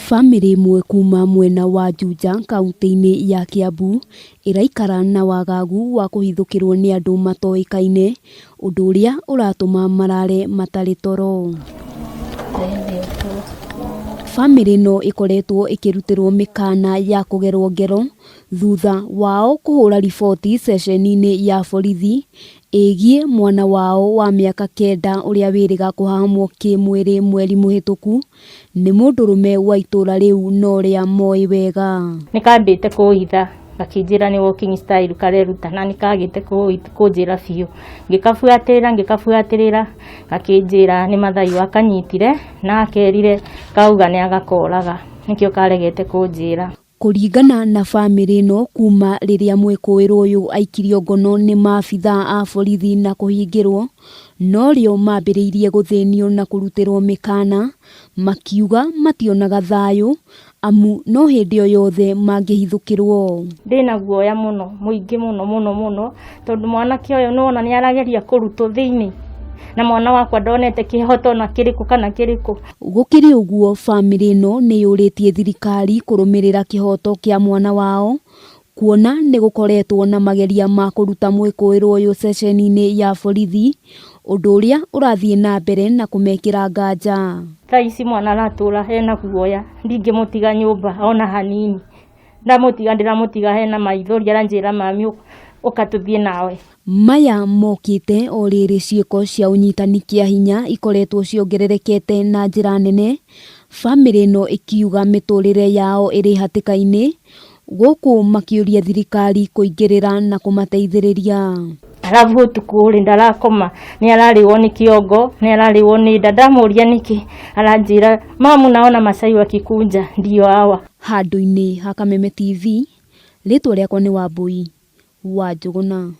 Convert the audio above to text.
Bamĩrĩ ĩmwe kuma mwena wa Juja kauntĩ-inĩ ya Kiambu ĩraikara na wagagu wa kũhithũkĩrwo nĩ andũ matoĩkaine, ũndũ ũrĩa ũratũma marare matarĩ toro. Bamĩrĩ ĩno ĩkoretwo ĩkĩrutĩrwo mĩkana ya kũgerwo ngero thutha wao kũhũra riboti ceceni-inĩ ya borithi ĩgiĩ mwana wao wa mĩaka kenda ũrĩa wĩrĩga kũhahamwo kĩmwĩrĩ mweri mũhĩtũku nĩ mũndũrũme wa itũra rĩu na ũrĩa moĩ wega. Nĩ kambĩte kũhitha gakĩnjĩra nĩ walking style kareruta na nĩ kagĩte kũnjĩra biũ. Ngĩkabuatĩrĩra ngĩkabuatĩrĩra gakĩnjĩra nĩ Mathai wakanyitire na akerire kauga nĩ agakoraga nĩkĩo karegete kũnjĩra. Kũringana na bamĩrĩ ĩno kuma rĩrĩa mwĩkũĩrwo ũyũ aikirio ngono nĩ maabithaa a borithi na kũhingĩrwo, norĩo mambĩrĩirie gũthĩnio na kũrutĩrwo mĩkana, makiuga mationaga thayũ amu no hĩndĩ o yothe mangĩhithũkĩrwo. Ndĩna guoya mũno mũingĩ mũno mũno mũno tondũ mwanake ũyũ nĩwona nĩ arageria kũrutwo thĩinĩ na mwana wakwa ndonete kĩhoto ona kĩrĩkũ kana kĩrĩkũ. Gũkĩrĩ ũguo, bamĩrĩ ĩno nĩ yũrĩtie thirikari kũrũmĩrĩra kĩhoto kĩa mwana wao, kuona nĩ gũkoretwo na mageria ma kũruta mwĩkũĩrwo ũyũ ceceni-inĩ ya borithi, ũndũ ũrĩa ũrathiĩ na mbere na kũmekĩra nganja. Thaa ici mwana aratũra ena guoya, ndingĩmũtiga nyũmba ona hanini. Ndamũtiga ndĩramũtiga hena maithori aranjĩra mami ũka tũthiĩ nawe. Maya mokĩte o rĩrĩ ciĩko cia ũnyitani kĩa hinya ikoretwo ciongererekete na njĩra nene, bamĩrĩ ĩno ĩkiuga mĩtũrĩre yao ĩrĩ hatĩka-inĩ, gũkũ makĩũria thirikari kũingĩrĩra na kũmateithĩrĩria. Alafu ũtukũ rĩ ndarakoma nĩ ararĩwo nĩ kĩongo nĩ ararĩwo nĩ nda ndamũria nĩkĩ aranjĩra mamu naona Masai wakikunja ndio hawa. Handũ-inĩ ha Kameme TV, rĩtwa rĩakwa nĩ Wambũi wa Njũgũna.